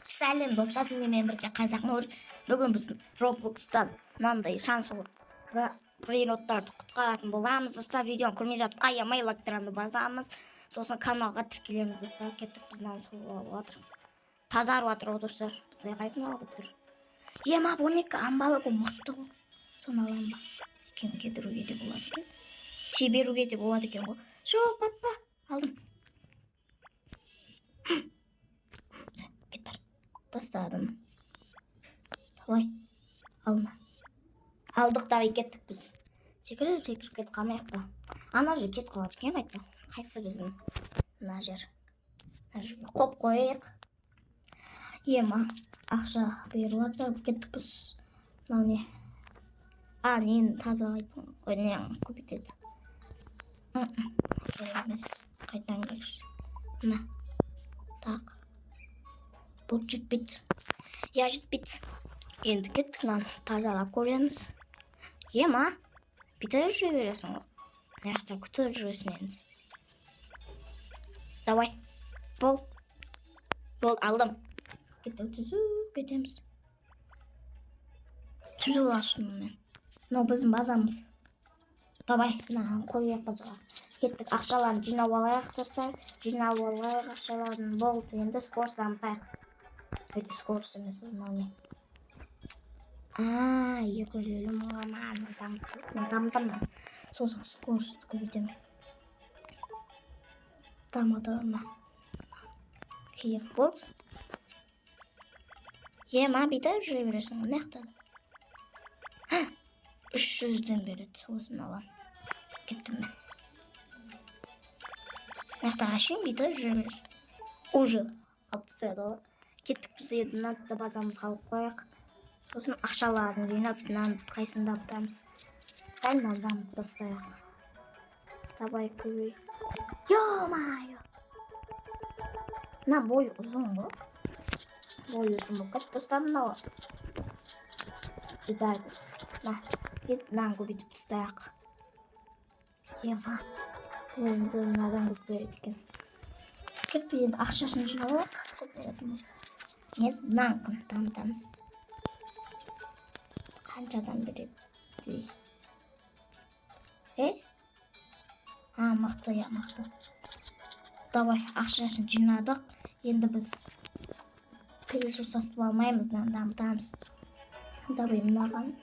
Сәлем, достар, сіздермен бірге Қазақ Нұр. Бүгін біз Roblox'тан мынандай шанс брейнроттарды құтқаратын боламыз, достар. Видеоны көрмей жатып, аямай лайктарыңды басамыз. Сосын каналға тіркелеміз, достар. Кеттік, біз мынаны суып алып жатыр. Тазарып жатыр ғой, достар. Бізде қайсысын ал деп тұр? Ема, 12 амбалы, бұл мықты ғой. Соны аламын ба? Екеуін кетіруге де болады екен. Теберуге де болады екен ғой. Жоқ, батпа. Алдым. Все, кет бар. Тастадым. Давай. Алма. Алдық, давай, кеттік біз. Секіріп, секіріп кетіп қалмайық па? Ана жер кетіп қалады екен қайта. Қайсы біздің? Мына жер. Мына жерге қоп қояйық. Ема, ақша беріп жатыр. Кеттік біз. Мынау не? А, нені тазалайтын? Ой, не көбейтеді. Керек емес. Қайтадан керек. Мына. Так. Бұл жетпейді. Я, жетпейді. Енді кеттік, мынаны тазалап көреміз. Ема, бүйтіп жүре бересің ғой. Мына жақта күтіп жүресің енді. Давай. Бол. Бол, алдым. Кеттік, түзу кетеміз. Түзу алсын мен. Мынау біздің базамыз. Давай, мынаны қояйық базаға. Кеттік, ақшаларын жинап алайық, достар. Жинап алайық ақшаларын. Болды, енді скорость дамытайық. Өте скорость емес, мынау не? А, 250 мыңға ма, мен дамытамын, мен дамытамын. Сосын скоростьті көбейтемін. Дамытамын ма? Киіп болды. Ема, бүйтіп жүре бересің ғой мына жақта. 300-ден береді, осыны аламын. Кеттім мен. Мына жақта әшейін бүйтіп жүре бересің. Уже алып тастайды ғой. Кеттік, біз енді мынаны да базамызға алып қояйық. Сосын ақшаларын жинап, мынаны қайсысын дамытамыз? Қай мынаны дамытып тастайық. Давай, көбей. Ё-моё! Мына бойы ұзын ғой. Бойы ұзын болып кетті, достар, мынау. Итак, мына, енді мынаны көбейтіп тастайық. Ема, бұл енді мынадан көп береді екен. Кеттік, енді ақшасын жинап алайық, көп беретін болса. Енді мынаны дамытамыз. Қаншадан береді? Е? А, мықты, иә, мықты. Давай, ақшасын жинадық. Енді біз пылесос сатып алмаймыз, мынаны дамытамыз. Давай, мынаған.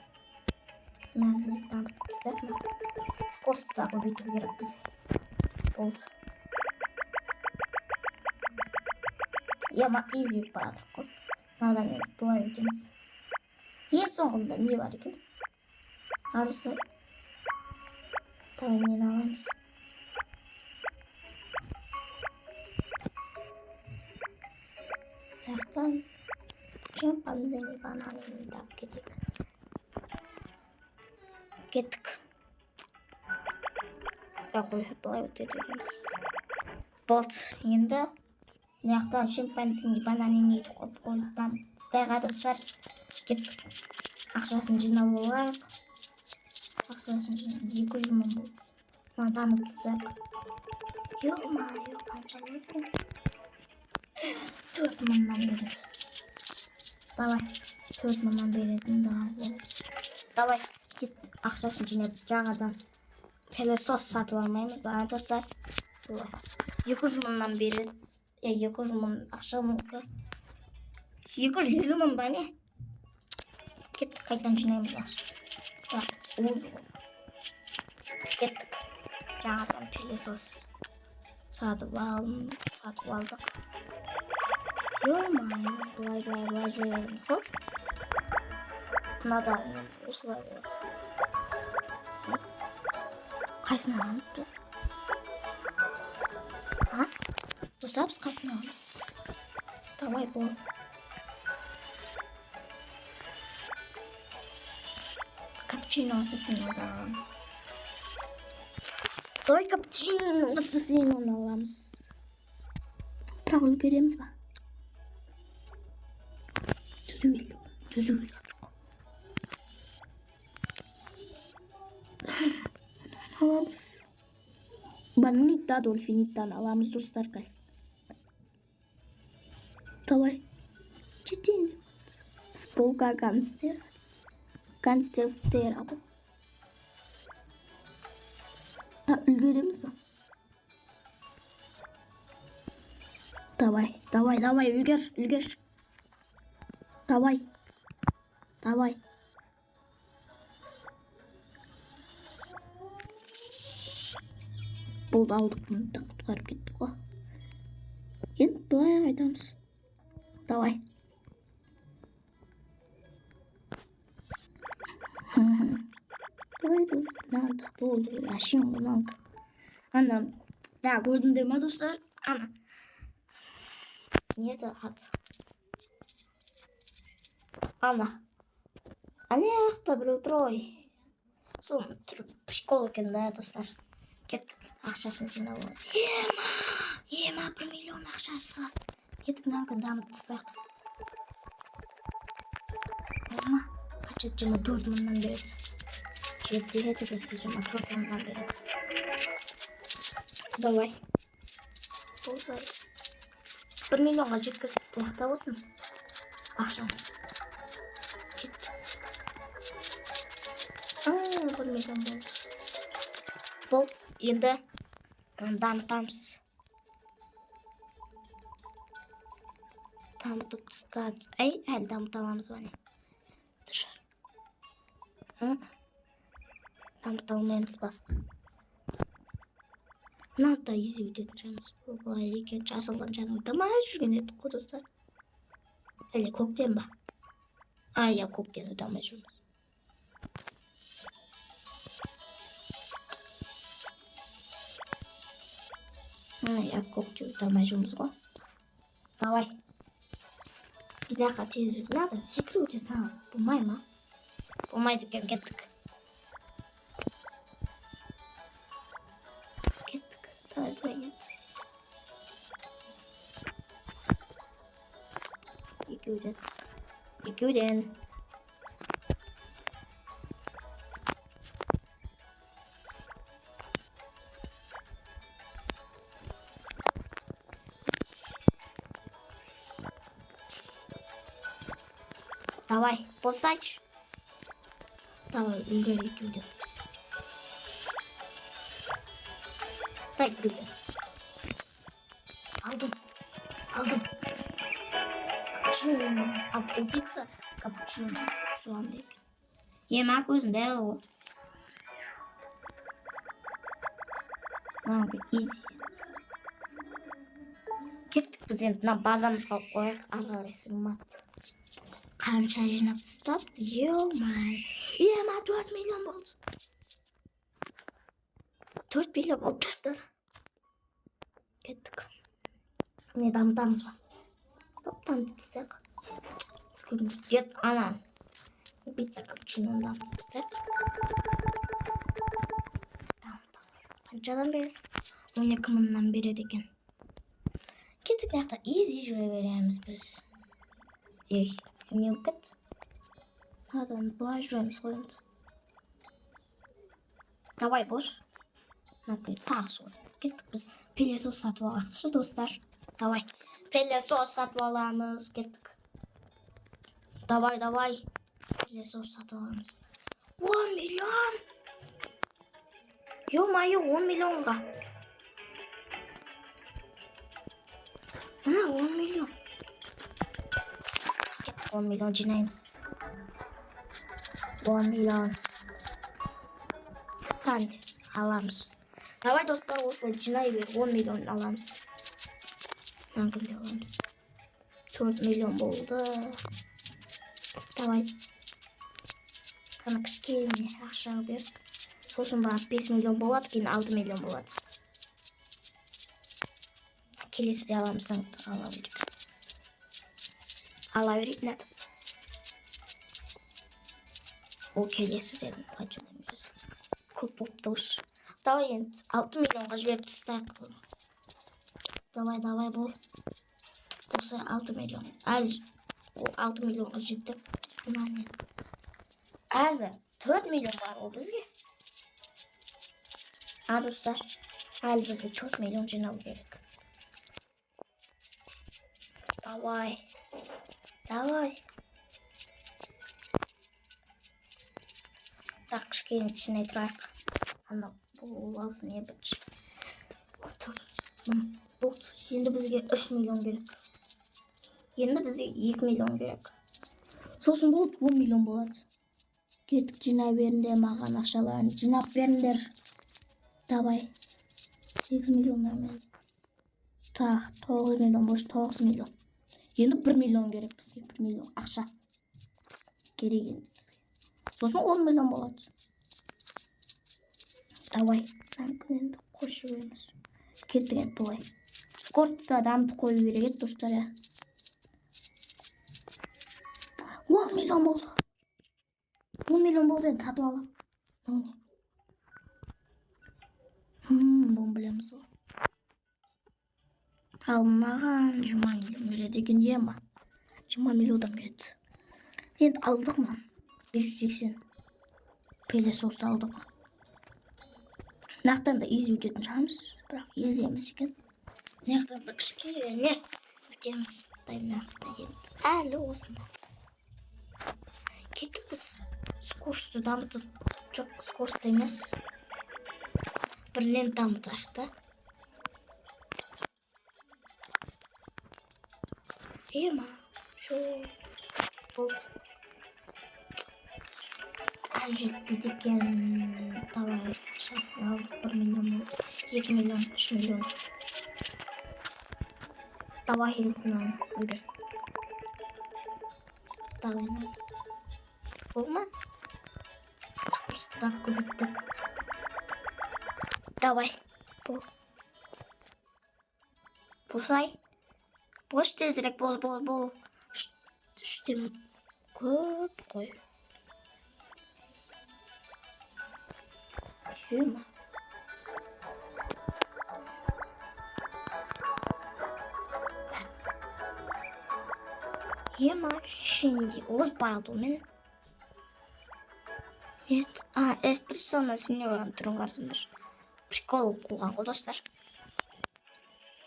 Мынаны дамытып тастайық. Мына. Скоростьті да көбейту керек бізге. Болды. Ема, изи өтіп бара жатырық қой. Мынадан енді былай өтеміз. Ең соңғында не бар екен? Арысы. Давай, нені аламыз? Жақтан шимпанзини бананини тауып кетейік. Кеттік. Қой, былай өтеді екенбіз. Болды, енді мына жақтан шимпанзини бананини қойып қойып дамытып тастайық, достар. Кеттік. Ақшасын жинап алайық. Ақшасын жинап 200 мың болды. Мынаны дамытып тастайық. Ё-моё, қанша болады екен? 4000-нан береді. Давай, 4000-нан беретін да болды. Давай, кет, ақшасын жинап жаңадан пылесос сатып алмаймыз ба, достар? Солай. 200 мыңнан береді. Е, 200 мың ақша мүмкін. 250 мың ба, не? Кеттік, қайтадан жинаймыз ақша. Так, уз. Кеттік. Жаңадан пылесос сатып алдым, сатып алдық. Ё-моё, былай, былай, былай жүре береміз ғой. Мынада енді осылай болады. Қайсысын аламыз біз? А? Достар, біз қайсысын аламыз? Давай, бол. Капучино ассасиноды аламыз. Давай, капучино ассасиноны аламыз. Бірақ үлгереміз ба? Түзу келдік. Түзу келіп жатыр ғой. Аламыз. Баннита Дольфиниттаны аламыз, достар, қазір. Давай. Жетейін. Футболка гангстер. Гангстер футбол. Та үлгереміз ба? Давай, давай, давай, үлгер, үлгер. Давай. Давай. Болды, алдық бұны да, құтқарып кеттік қой. Енді былай қайтамыз. Давай. Давай, надо болды, әшейін ғой мынанікі. Ана, жаңа көрдіңдер ма, достар? Ана. Не еді аты? Ана. Ана жақта біреу тұр ғой. Соның түрі прикол екен да, достар. Кеттік, ақшасын жинап алайық. Ема, ема, 1 миллион ақшасы. Кеттік, мынаны дамытып тастайық. Ема, қанша, 24 мыңнан береді. Жетеді бізге, 24 мыңнан береді. Давай. Болды. 1 миллионға жеткізіп тастайық та болсын. Ақшаны. Кетті. 1 миллион болды. Болды. Енді дамытамыз. Дамытып тастады. Әй, әлі дамыта аламыз ба, не? Тұр. Дамыта алмаймыз басқа. Мына да изи өтетін шығармыз. Былай екен, жасылдан жаңа өте алмай жүрген едік қой, достар. Әлде көктен ба? А, иә, көктен өте алмай жүрміз. А, иә, көктен өте алмай жүрміз ғой. Давай. Біз жаққа тез надо секіру өте сал. Болмай ма? Болмайды екен, кеттік. Кеттік. Давай, былай кет. Екеуден. Екеуден. Давай, босач. Давай, үлгер екеуден. Дай біреуден. Алдым. Алдым. Капучино. А, убийца капучино. Жыланды екен. Ема, көзім дәу ғой. Мынанікі изи. Кеттік, біз енді мына базамызға қояйық. Ары қарай сымат. Қанша жинап тастапты? Ё-май. Ема, 4 миллион болды. 4 миллион болды, достар. Кеттік. Не дамытамыз ба? Топ, дамытып тастайық. Кет, ана. Убийца капучиноны дамытып тастайық. Қаншадан бересің? 12 мыңнан береді екен. Кеттік, мына жақта изи жүре береміз біз. Ей, не болып кетті? Мынадан былай жүреміз ғой енді. Давай, бош. Мына тағы солай. Кеттік, біз пылесос сатып алайықшы, достар. Давай. Пылесос сатып аламыз. Кеттік. Давай, давай. Пылесос сатып аламыз. 10 миллион! Ё-моё, 10 миллионға. Мына 10 миллион. Кеттік, 10 миллион жинаймыз. 10 миллион. Санды аламыз. Давай, достар, осылай жинай бер. 10 миллион аламыз. Мына күнде аламыз. 4 миллион болды. Давай. Ана кішкене ақша берсін. Сосын барып 5 миллион болады, кейін 6 миллион болады. Келесіде аламыз, ала берейік. Ала берейік, надо. О, келесі дедім, қаншадан бересің? Көп болыпты уж. Давай енді 6 миллионға жіберіп тастайық. Давай, давай, бол. Болса 6 миллион. Әлі ол 6 миллионға жеттік. Мынаны енді. Әлі 4 миллион бар ғой бізге. А, достар, әлі бізге 4 миллион жинау керек. Давай. Давай. Так, кішкене жинай тұрайық. Ана бұл алсын, не бірінші. Болды. Енді бізге 3 миллион керек. Енді бізге 2 миллион керек. Сосын болды, 10 миллион болады. Кеттік, жинай беріңдер маған ақшаларын. Жинап беріңдер. Давай. 8 миллионнан. Так, 9 миллион больше, 9 миллион. Енді 1 миллион керек бізге. 1 миллион ақша. Керек енді бізге. Сосын 10 миллион болады. Давай. Мүмкін енді қосып жібереміз. Кеттік енді былай. Скоростьті да дамытып қою керек еді, достар, иә. 10 миллион болды. 10 миллион болды, енді сатып аламын. Мынау не? Бұны білеміз ғой. Ал мынаған 20 миллион береді екен, иә ма? 20 миллиондан береді. Енді алдық мынаны. 580 пылесос алдық. Мынақтан да изи өтетін шығармыз, бірақ изи емес екен. Мынақтан да кішкене өтеміз. Мына енді әлі осында. Кеттік, біз скоростьті дамытып, жоқ, скоростьті емес. Бірінен дамытайық та. Ема, шо болды. Әлі жетпейді екен. Давай, ақшасын алдық, 1 миллион болды. 2 миллион, 3 миллион. Давай енді мынаны выбер. Давай мынаны. Болды ма? Скоростьті да көбейттік. Давай. Бол. Болсай. Бош тезірек, бол, бол, бол. Үштен көп қой. Ема. Ема, şimdi озып барады ғой мені. Нет, а, эспрессоны сеньораның түрін қарасаңдар. Прикол болып қойған ғой, достар.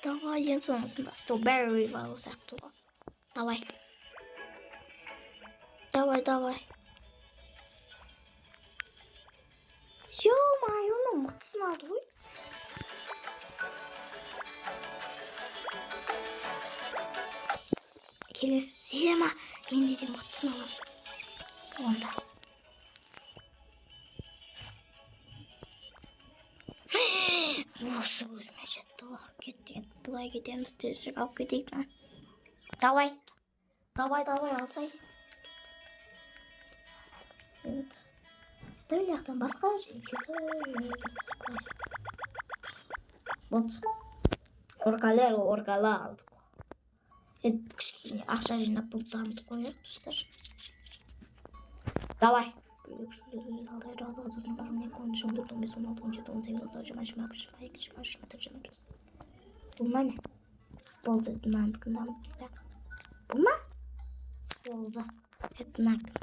Давай, ең соңғысында strawberry бар сияқты ғой. Давай. Давай, давай. Ё-моё, мынау мықтысын алды ғой. Келесі зема, мен де мықтысын аламын. Онда. Осы өзіме жетті ғой. Кеттік енді, былай кетеміз, тезірек алып кетейік мынаны. Давай. Давай, давай, алсай. Енді давай мына жақтан басқа жерге кетіп былай. Болды. Оркалер, оркала алдық. Енді кішкене ақша жинап бұл дамытып қояйық, достар. Давай. 1, 2, 3, 4, 5, 6, 7, 8, 9, 10, 11, 12, 13, 14, 15, 16, 17, 18, 19, 20, 21, 22, 23, 24, 25. Бұл ма не? Болды, мынанікін дамытып тастайық. Бұл ма? Болды. Hep мынанікін.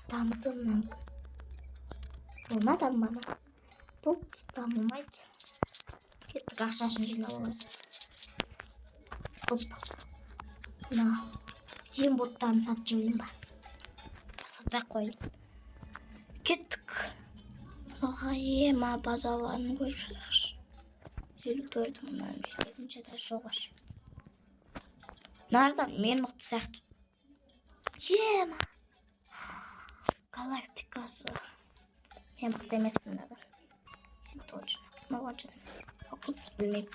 Дамыты мынанікін. Бұл ма, дамымады? Бұл дамымайды. Кеттік, ақшасын жинап алайық. Оп. Мына ең боттарын сатып жіберейін ба? Сатпай ақ қояйын. Кеттік. Оға, ема, базаларын көріп шығайықшы. 54 мыңнан екінші этаж жоқ вообще. Нарда мен мықты сияқты. Ема. Галактикасы. Мен мықты емеспін мынадан. Мен точно. Мынау қанша? Білмеймін.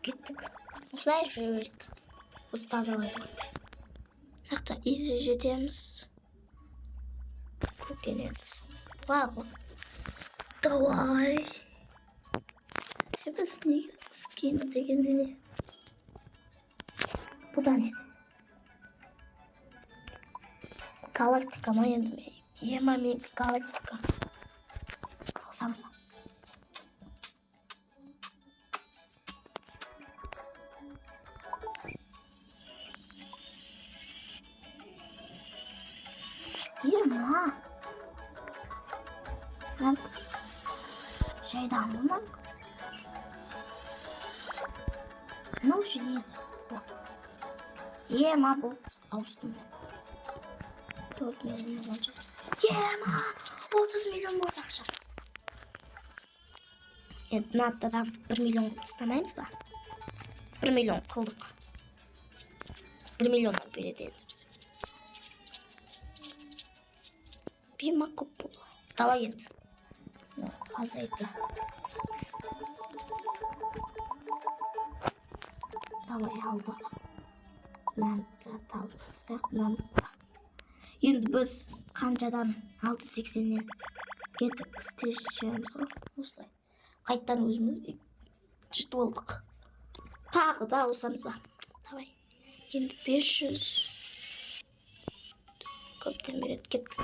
Кеттік. Осылай жүре берейік. Өзі тазалайды ғой. Мына изи жетеміз. Көктенеміз. Былай ғой. Давай. Біз неге скин дегенде не? Бұл да несі? Галактика ма енді мен? Ема, мен галактика. Қосамыз. Ема. Мынау жайдан мынау. Мынау же не? Болды. Ема, болды, ауыстым мен. 4 миллион қанша? Ема, 30 миллион болды ақша. Енді мынаны дамытып, 1 миллион қылып тастамаймыз ба? 1 миллион қылдық. 1 миллионнан береді енді бізге. Бима көп болды. Давай енді. Мына азайды. Давай, алдық. Мынаны да алып тастайық, мынаны да. Енді біз қаншадан, 680-нен кеттік, тез шығамыз ғой осылай. Қайтадан өзіміз жетіп алдық. Тағы да ауысамыз ба? Давай. Енді 500 көптен береді, кеттік.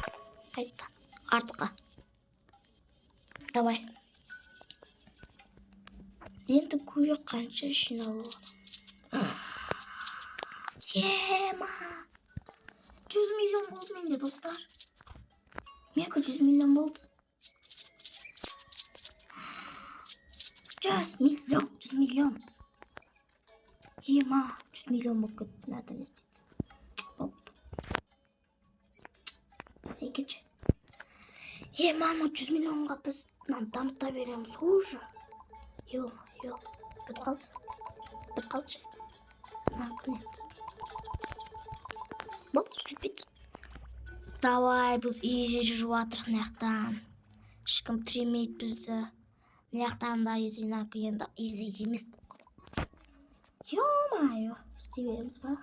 Қайтадан артқа. Давай. Енді көрейік, қанша жиналып. Ема! 100 миллион болды менде, достар. Менікі 100 миллион болды. 100 миллион, 100 миллион. Ема, 100 миллион болып кетті. Надо не істейді. Бопты. Ей, кетші. Ема, анау 100 миллионға біз мынаны дамыта береміз уже. Ё-моё, бітіп қалды. Бітіп қалды ше. Мына кім енді? Болды, жетпейді. Давай, біз изи жүріп жатырық мына жақтан. Ешкім тіремейді бізді. Мына жақтан да изи, мынакі енді изи емес. Ё-моё, істей береміз ба?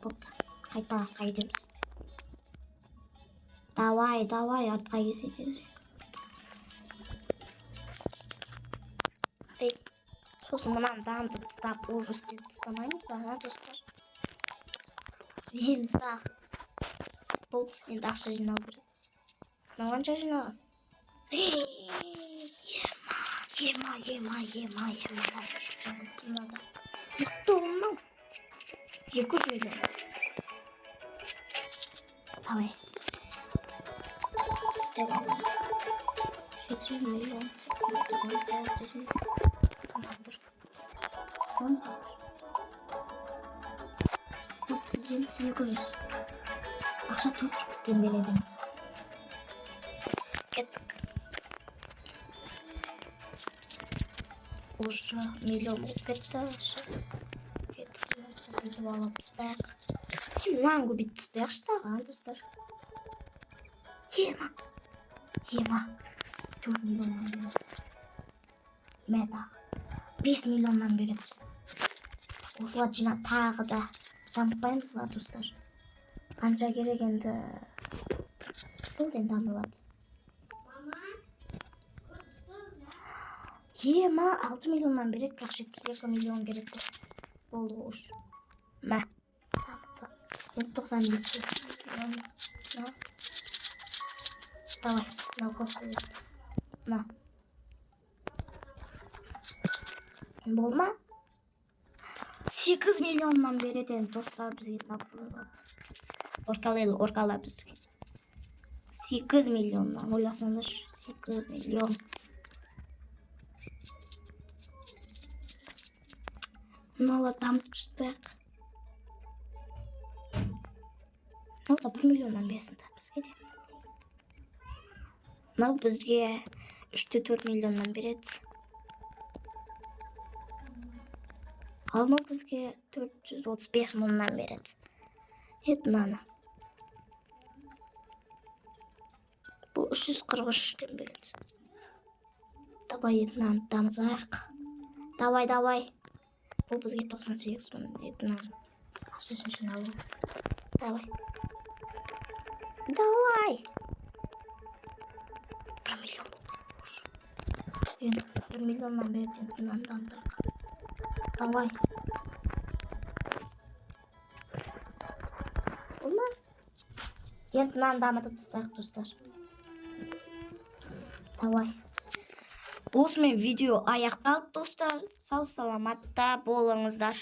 Бопты. Қайта артқа кетеміз. Давай, давай, артқа келсе тезірек. Ей, сосын мынаны дамытып тастап, уже істеп тастамаймыз ба, а, достар? Енді тағы. Болды, енді ақша жинау керек. Мынау қанша жинаған? Ема, ема, ема, ема, ема. Мынада. Мықты ғой мынау. 200 миллион. Давай. Істеп алайық. 700 миллион. Тұр. Қосамыз ба? Бопты, енді 800. Ақша 4 икстен береді енді. Кеттік. Уже миллион болып кетті ақша. Кеттік, көбейтіп алып тастайық. Мынаны көбейтіп тастайықшы тағы, а, достар. Ема. Ема. 4 миллионнан береді. Мә, тағы. 5 миллионнан береді. Осылай жинап тағы да дамытпаймыз ба, достар? Қанша керек енді? Болды, енді дамылады. Мама, что? Ема, 6 миллионнан береді, бірақ 72 миллион керек болды ғой уж. Мә. Дамытты. Енді 92 миллион. Мына. Давай, мынау көп көбейтті. Мына. Болды ма? 8 миллионнан береді енді, достар, бізге мына болады. Оркалайлы, оркала бізге. 8 миллионнан, ойласаңдаршы, 8 миллион. Мыналар дамытып шықпайық. Мынау да 1 миллионнан берсін да бізге де. Мынау бізге 3,4 миллионнан береді. Ал мынау бізге 435 мыңнан береді. Ет мынаны. Бұл 343-тен береді. Давай, енді мынаны дамытайық. Давай, давай. Бұл бізге 98 мың. Ет мынаны. Ақшасын жиналу. Давай. Давай. 1 миллион болды. Енді 1 миллионнан береді, енді мынаны дамытайық. Давай. Болды ма? Енді мынаны дамытып тастайық, достар. Давай. Осымен видео аяқталды, достар. Сау саламатта болыңыздар.